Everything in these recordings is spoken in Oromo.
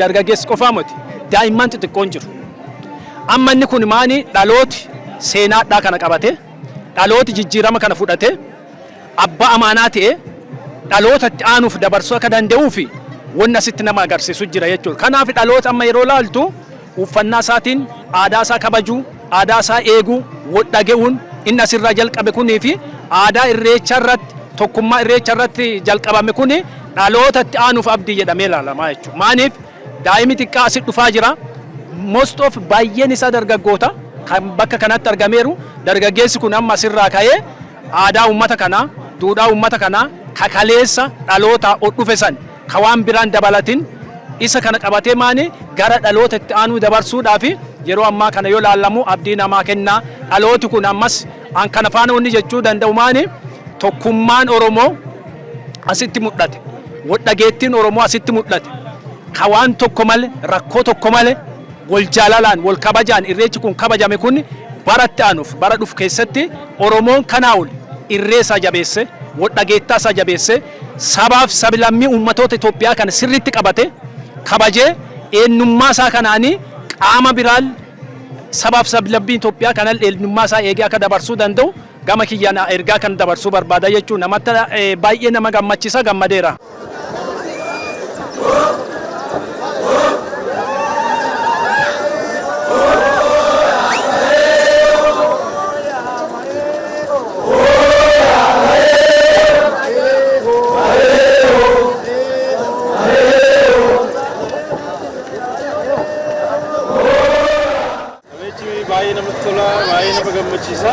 Dargaggeessi qofaa miti, daa'imman xixiqqoon jiru. Amma inni kun maani dhalooti seenaadhaa kana qabate, dhalooti jijjiirama kana fudhate, abbaa amaanaa ta'e dhaloota itti aanuuf dabarsuu akka danda'uu fi wanni asitti nama agarsiisu jira jechuudha. Kanaaf dhaloota amma yeroo laaltu uffannaa isaatiin aadaa isaa kabajuu, aadaa isaa eeguu, wal dhaga'uun inni asirraa jalqabe kunii fi aadaa irreechaa irratti, tokkummaa irreecha irratti jalqabame kuni dhaloota itti aanuuf abdii jedhamee ilaalamaa jechuudha. Maaliif daa'imni xiqqaa asitti dhufaa jira. Most of baay'een isaa dargaggoota kan bakka kanatti argameeru. Dargaggeessi kun amma asirraa ka'ee aadaa uummata kanaa, duudhaa uummata kanaa, kakaleessa dhaloota ol dhufe san ka waan biraan dabalatin isa kana qabatee maani gara dhaloota itti aanuu dabarsuudhaaf yeroo ammaa kana yoo laallamu abdii namaa kennaa. Dhalooti kun ammas an kana faana wanni jechuu danda'u maani tokkummaan Oromoo asitti mul'ate. Wal dhageettiin Oromoo asitti mul'ate. Ka waan tokko malee, rakkoo tokko malee, wal jaalalaan, wal kabajaan irreechi kun kabajame kun bara itti aanuuf bara dhufu keessatti Oromoon kanaa ol irree isaa jabeesse, wal dhageettaa isaa jabeesse, sabaaf sablammii uummatoota Itoophiyaa kana sirriitti qabate kabajee eenyummaa isaa kanaanii qaama biraan sabaaf sablammii Itoophiyaa kana eenyummaa isaa eegee akka dabarsuu danda'u gama kiyyaan ergaa kan dabarsuu barbaada jechuun namatti baay'ee nama gammachiisa, gammadeera. Irreechi baay'ee namatti tola, baay'ee nama gammachiisa.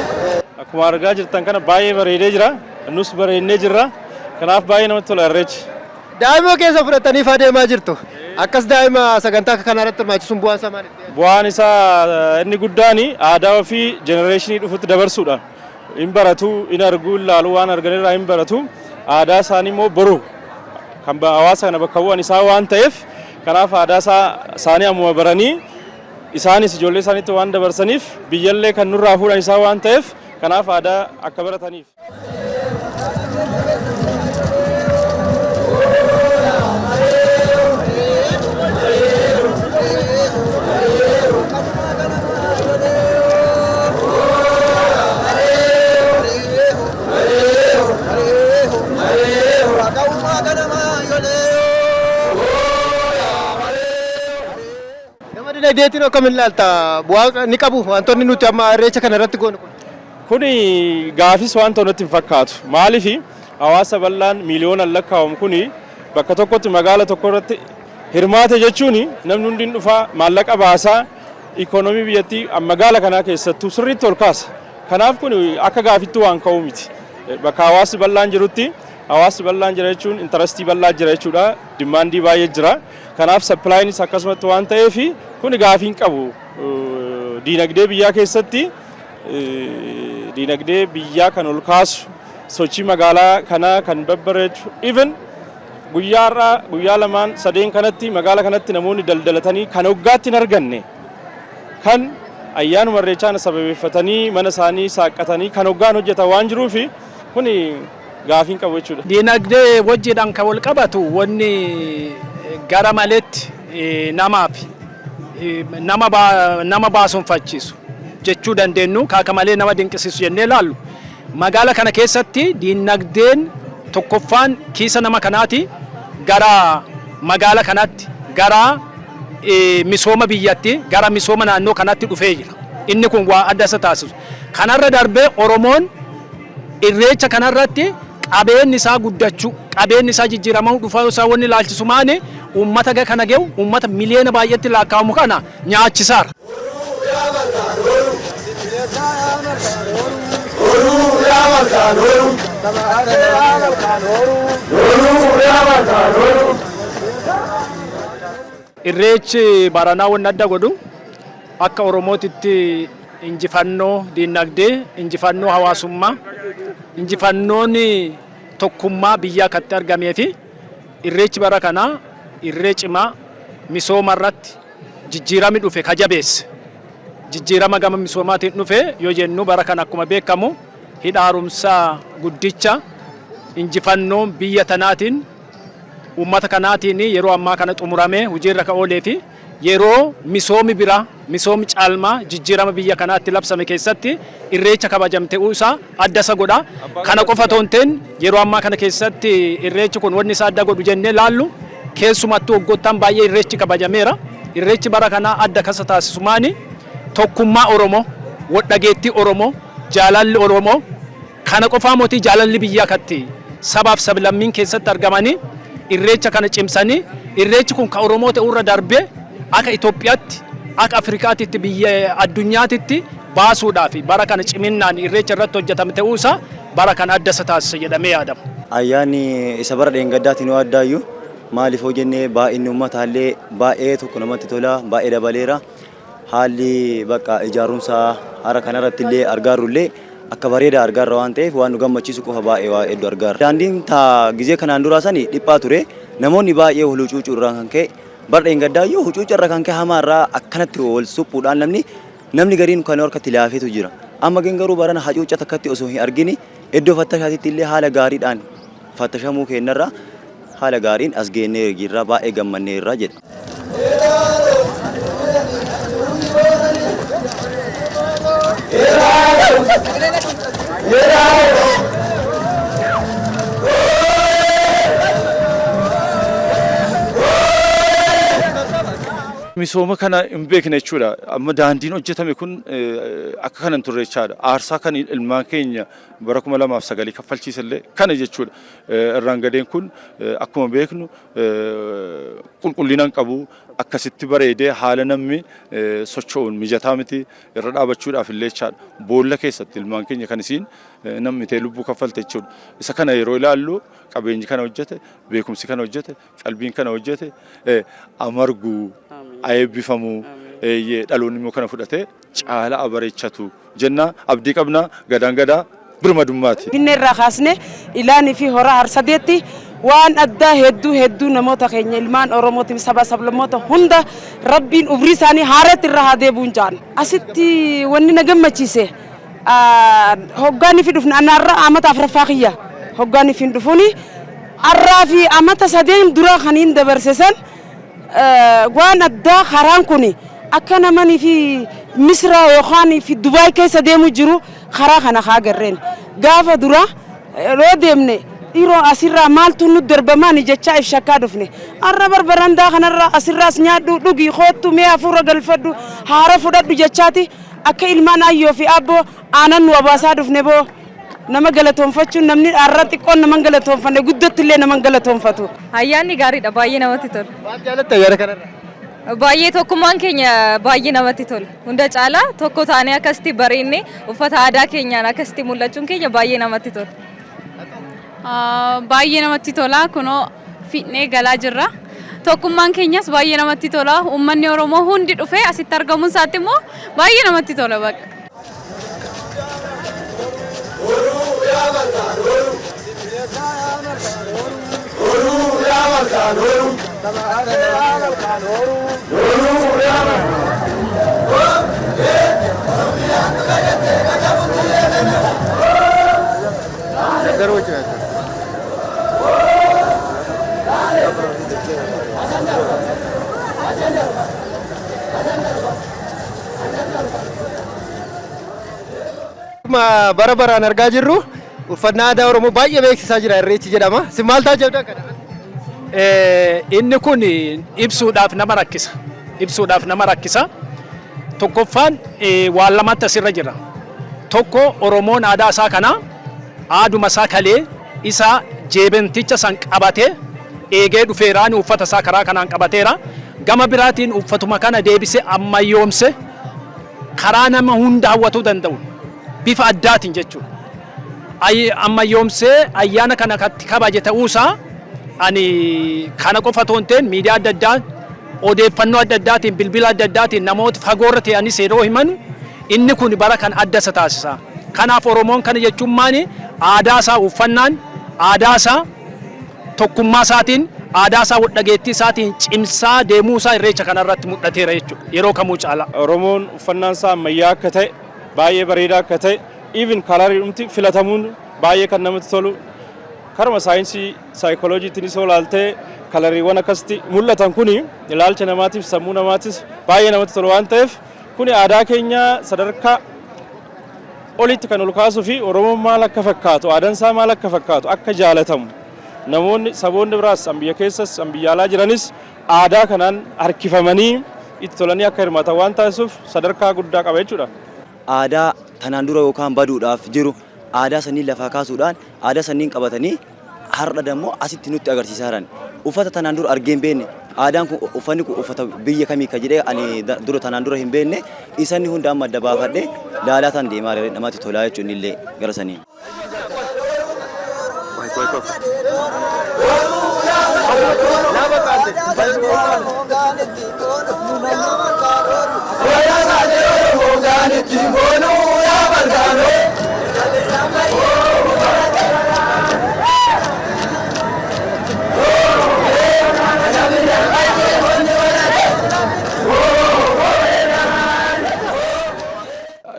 Akkuma argaa jirtan kana baay'ee bareedee jira. Nus bareednee jirra. Kanaaf baay'ee namatti tola irreechi. Daa'ima keessa fudhatanii faa deemaa jirtu. Akkas daa'ima sagantaa akka kanaa irratti hirmaachisuun bu'aan isaa maali? Bu'aan isaa inni guddaan aadaa ofii generation dhufutti dabarsuudha. Hin baratu, hin argu, hin laalu, waan argan irraa hin baratu. Aadaa isaanii immoo boru kan hawaasa kana bakka bu'an isaa waan ta'eef, kanaaf aadaa isaanii ammuma baranii isaanis ijoollee isaaniitti waan dabarsaniif, biyyallee kan nurraa fuudhan isaa waan ta'eef, kanaaf aadaa akka barataniif. Gama dinagdeetiin akkamiin ilaalta? Bu'aa ni qabu wantoonni nuti amma irreecha kana irratti goonu kun? Kuni gaafis waan ta'u natti hin fakkaatu. Maaliif hawaasa bal'aan miiliyoonaan lakkaa'amu kuni bakka tokkotti magaala tokko irratti hirmaate jechuun namni hundi hin dhufaa, maallaqa baasaa, ikoonoomii biyyattii magaala kanaa keessattuu sirriitti ol kaasa. Kanaaf kun akka gaafittuu waan ka'uu miti. Bakka hawaasni bal'aan jirutti, hawaasni bal'aan jira jechuun interest bal'aa jira jechuudha. Demand baay'ee jira. Kanaaf supplynis akkasumatti waan ta'eef kun gaafii hin qabu. Diinagdee biyyaa keessatti diinagdee biyyaa kan ol kaasu, sochii magaalaa kanaa kan babbareechu, even guyyaa har'aa guyyaa lamaan sadeen kanatti magaala kanatti namoonni daldalatanii kan hoggaatti hin arganne, kan ayyaanuma irreechaa sababeeffatanii mana isaanii saaqqatanii kan hoggaan hojjetan waan jiruufi kun gaafii hin qabu jechuudha. Diinagdee wajjiidhaan kan wal qabatu wanni gara maletti namaaf nama baasonfachiisu jechuu dandeenyu, kaaka malee nama dinqisiisu jennee ilaallu, magaala kana keessatti diinagdeen tokkoffaan kiisa nama kanaati gara magaala kanatti, gara misooma biyyatti, gara misooma naannoo kanatti dhufee jira. Inni kun waa adda isa taasisu. Kanarra darbee Oromoon irreecha kanarratti qabeenyi isaa guddachuu, qabeenyi isaa jijjiiramuu dhufuu isaa wanni ilaalchisu maani uummata kana ge'u, uummata miliyoona baay'eetti lakkaa'amu kana nyaachisaara. Irreechi baranaa wanni adda godhu akka Oromootitti injifannoo diinagdee, injifannoo hawaasummaa, injifannoon tokkummaa biyyaa katti argamee fi irreechi bara kanaa irree cimaa misooma irratti jijjiirami dhufe ka jabeesse. Jijjiirama gama misoomaatiin dhufe yoo jennu, bara kana akkuma beekamu hidha haaromsaa guddicha injifannoo biyya tanaatiin Uummata kanaatiin yeroo ammaa kana xumuramee hojiirra kan oolee fi yeroo misoomi biraa, misoomi caalmaa jijjiirama biyya kanaatti labsame keessatti Irreecha kabajame ta'uu isaa adda isa godha. Kana qofa otoo hin ta'in, yeroo ammaa kana keessatti Irreechi kun wanni isaa adda godhu jennee laallu, keessumattuu waggoottan baay'ee Irreechi kabajameera. Irreechi bara kanaa adda kasa taasisu maani? Tokkummaa Oromoo, waldhageettii Oromoo, jaalalli Oromoo, kana qofaa mootii, jaalalli biyyaa katti sabaaf sablammiin keessatti argamanii Irreecha kana cimsanii, Irreechi kun kan Oromoo ta'uurra darbee akka Itoophiyaatti, akka Afrikaatitti, biyya addunyaatitti baasuudhaaf bara kana ciminnaan Irreecha irratti hojjetame ta'uu isaa bara kana adda isa taasisa jedhamee yaadama. Ayyaanni isa bara dheengaddaatiin yoo addaayyuu, maaliif hoo jennee, baay'inni uummataallee baay'ee tokko namatti tola, baay'ee dabaleera. Haalli bakka ijaarumsa hara kanarratti illee argaarrullee akka bareedaa argaarra waan ta'eef, waan nu gammachiisu qofa baay'ee waa hedduu argaarra. Daandiin taa gizee kanaan duraa sani dhiphaa ture. Namoonni baay'ee wal hucuucuu irraan kan ka'e, bara dheengaddaayyuu hucuuca irra kan ka'e hamaa irraa akkanatti wal suphuudhaan namni gariin kan harkatti laafeetu jira. Amma garuu barana hacuuca takkatti osoo hin argini iddoo fattashaatitti illee haala gaariidhaan fattashamuu keenyarra haala gaariin as geennee jirra, baay'ee gammanneerra jedha. Misooma kana hin beekne jechuudha. Amma daandiin hojjetame kun akka kana hin turre jechaadha. Aarsaa kan ilmaan keenya bara 2009 kaffalchiisallee kana jechuudha. Irraan gadeen kun akkuma beeknu qulqullina hin qabu. Akkasitti bareedee haala namni socho'uun mijataa miti, irra dhaabachuudhaaf illee jechaadha. Boolla keessatti ilmaan keenya kan isiin namni ta'e lubbuu kaffalte jechuudha. Isa kana yeroo ilaallu, qabeenyi kana hojjete, beekumsi kana hojjete, qalbiin kana hojjete amargu, ayeebbifamu, dhaloonni immoo kana fudhatee caala abareechatu jenna, abdii qabna. Gadaan gadaa birmadummaati. Finfinnee irraa kaasnee ilaanii fi hora Harsadeetti waan addaa hedduu hedduu namoota keenya, ilmaan Oromootiin, saba sablammoota hunda Rabbiin umrii isaanii haaratti irra haa deebi'uun jaan. Asitti wanni na gammachiise, hoggaanii fi dhufne anaarra amata afuraffaa kiyya hoggaanii fi dhufuuni arraa fi amata sadeen duraa kan hin dabarse san waan addaa, karaan kun akka namanii fi Misra yookaan fi Dubaay keessa deemu jiru karaa kana haa garreen. Gaafa dura yeroo deemne dhiiroo asirraa maaltu nu darbamaani jechaa if shakkaa dhufne. Har'a barbarandaa kanarraa asirraas nyaadhu, dhugi, koottu, mee hafuura galfadhu, haara fudhadhu jechaati akka ilmaan ayyoo fi aabboo aanan nu obaasaa dhufne. Boo, nama galatoonfachuun, namni har'a xiqqoon nama hin galatoonfanne guddatti illee nama hin galatoonfatu. Ayyaanni gaariidha, baay'ee namatti tola. Maal jaalatta ayyaana kanarra? Baay'ee tokkummaan keenya baay'ee namatti tola. Hunda caalaa tokko taanee akkasitti bareennee uffata aadaa keenyaan akkasitti mul'achuun keenya baay'ee namatti tola. Baay'ee namatti tola, kunoo fixnee galaa jirra. Tokkummaan keenyas baay'ee namatti tola. Uummanni Oromoo hundi dhufee asitti argamuun isaatti immoo baay'ee namatti tola bakka. Garuu jiraata. Akkuma bara baraan argaa jirru, uffannaa aadaa Oromoo baay'ee beeksisaa jira Irreechi jedhama. Isin maal taajjabdan kana irratti? Inni kun ibsuudhaaf nama rakkisa. Ibsuudhaaf nama rakkisa. Tokkoffaan waan lamatti asirra jira. Tokko, Oromoon aadaa isaa kana, aaduma isaa kalee isa jeebenticha san qabatee eegee dhufeeraani uffata isaa karaa kanaan qabateera. Gama biraatiin uffatuma kana deebisee ammayyoomse karaa nama hunda hawwatuu danda'u bifa addaatiin jechuudha. Ammayyoomsee ayyaana kana katti kabaje ta'uusaa ani kana qofa otoo hin ta'in, miidiyaa adda addaa, odeeffannoo adda addaatiin, bilbila adda addaatiin namoota fagoorra ta'anis yeroo himan, inni kun bara kan adda isa taasisa. Kanaaf Oromoon kana jechuun maani, aadaa isaa uffannaan, aadaa isaa tokkummaa isaatiin, aadaa isaa waldhageettii isaatiin cimsaa deemuu isaa Irreecha kanarratti mul'ateera jechuudha yeroo kamuu caalaa. Oromoon uffannaan isaa ammayyaa akka ta'e, baay'ee bareedaa akka ta'e, even coloriidhumti filatamuun baay'ee kan namatti tolu. Karuma saayinsii saayikolojiitiin isoo ilaaltee Kalariiwwan akkasitti mul'atan kuni ilaalcha namaatiif, sammuu namaatis baay'ee namatti tola waan ta'eef, kuni aadaa keenya sadarkaa olitti kan ol kaasuu fi Oromoon maal akka fakkaatu, aadaan isaa maal akka fakkaatu akka jaalatamu, namoonni saboonni biraas an biyya keessas an biyya alaa jiranis aadaa kanaan harkifamanii itti tolanii akka hirmaatan waan taasisuuf sadarkaa guddaa qaba jechuudha. Aadaa tanaan dura yookaan baduudhaaf jiru aadaa sanniin lafaa kaasuudhaan aadaa sanniin qabatanii har'a dammoo asitti nutti agarsiisaa jiran. Uffata tanaan dura argee hin beekne, aadaan kun, uffanni kun uffata biyya kamii ka jedhee ani dura tanaan dura hin beekne, isanni hunda amma adda baafadhe laalaa tan deemaa jira, namatti tolaa jechuun illee gara saniin.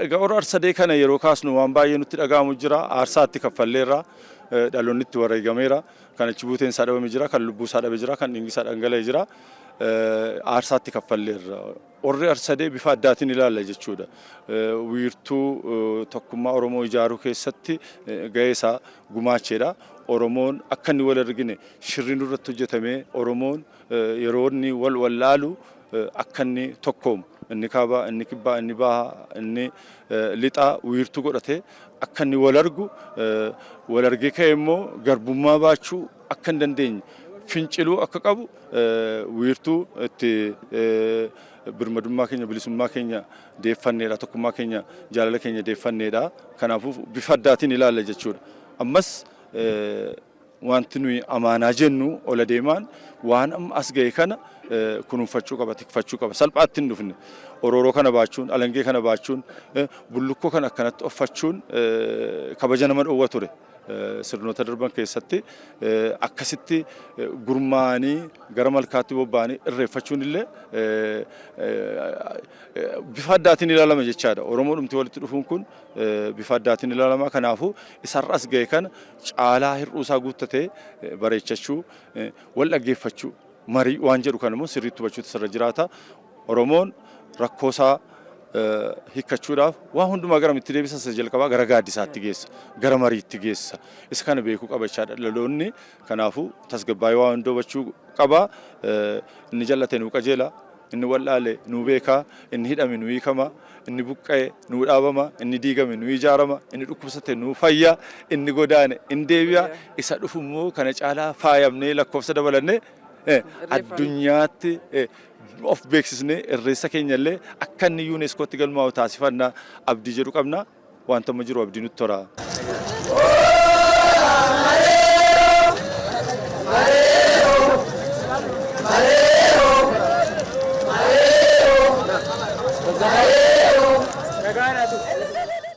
Egaa Hora Arsadee kana yeroo kaasnu waan baay'ee nutti dhaga'amu jira. Aarsaa itti kaffalleerra. Dhaloonni itti wareegameera. Kan achi buuteen isaa dhabame jira. Kan lubbuu isaa dhabe jira. Kan dhiigni isaa dhangala'e jira. Aarsaa itti kaffalleerra. Horri Arsadee bifa addaatiin ilaalla jechuudha. Wiirtuu tokkummaa Oromoo ijaaruu keessatti gahee isaa gumaacheedha. Oromoon akka inni wal argine shirri nurratti hojjetamee, Oromoon yeroo inni wal wallaalu akka inni tokkoomu, inni kaabaa, inni kibbaa, inni bahaa, inni lixaa wiirtuu godhatee akka inni wal argu, wal argee ka'e immoo garbummaa baachuu akka hin dandeenye finciluu akka qabu, wiirtuu itti birmadummaa keenya, bilisummaa keenya deeffanneedha, tokkummaa keenya, jaalala keenya deeffanneedha. Kanaafuu bifa addaatiin ilaalla jechuudha. Ammas wanti nuyi amaanaa jennu ola deemaan waan amma as ga'e kana kunuunfachuu qaba, tikfachuu qaba. Salphaatti hin dhufne. Orooroo kana baachuun, alangee kana baachuun, bullukkoo kana akkanatti uffachuun kabaja nama dhoowwa ture. Sirnoota darban keessatti akkasitti gurmaa'anii gara malkaatti bobba'anii irreeffachuun illee bifa addaatiin ilaalama jechaadha. Oromoo dhumti walitti dhufuun kun bifa addaatiin ilaalama. Kanaafuu isarra as ga'e kana caalaa hir'uu isaa guuttatee bareechachuu, wal dhaggeeffachuu, marii waan jedhu kan immoo sirriitti hubachuutu sirra jiraata. Oromoon rakkoo isaa hiikkachuudhaaf waan hundumaa gara itti deebisa, isa jalqabaa gara gaaddisaatti geessa, gara mariitti geessa. Isa kana beekuu qaba jechaadha dhaloonni. Kanaafuu tasgabbaa'ee waa hunda hubachuu qaba. Inni jal'ate nuu qajeela, inni wal'aale nuu beeka, inni hidhame nuu hiikama, inni buqqa'e nuu dhaabama, inni diigame nuu ijaarama, inni dhukkubsate nuu fayya, inni godaane in deebi'a. Isa dhufu immoo kana caalaa faayamnee lakkoofsa dabalannee addunyaatti of beeksisnee irreessa keenya illee akka inni UNESCOtti galmaa'u taasifanna abdii jedhu qabna. Wanta amma jiru abdii nutti tora.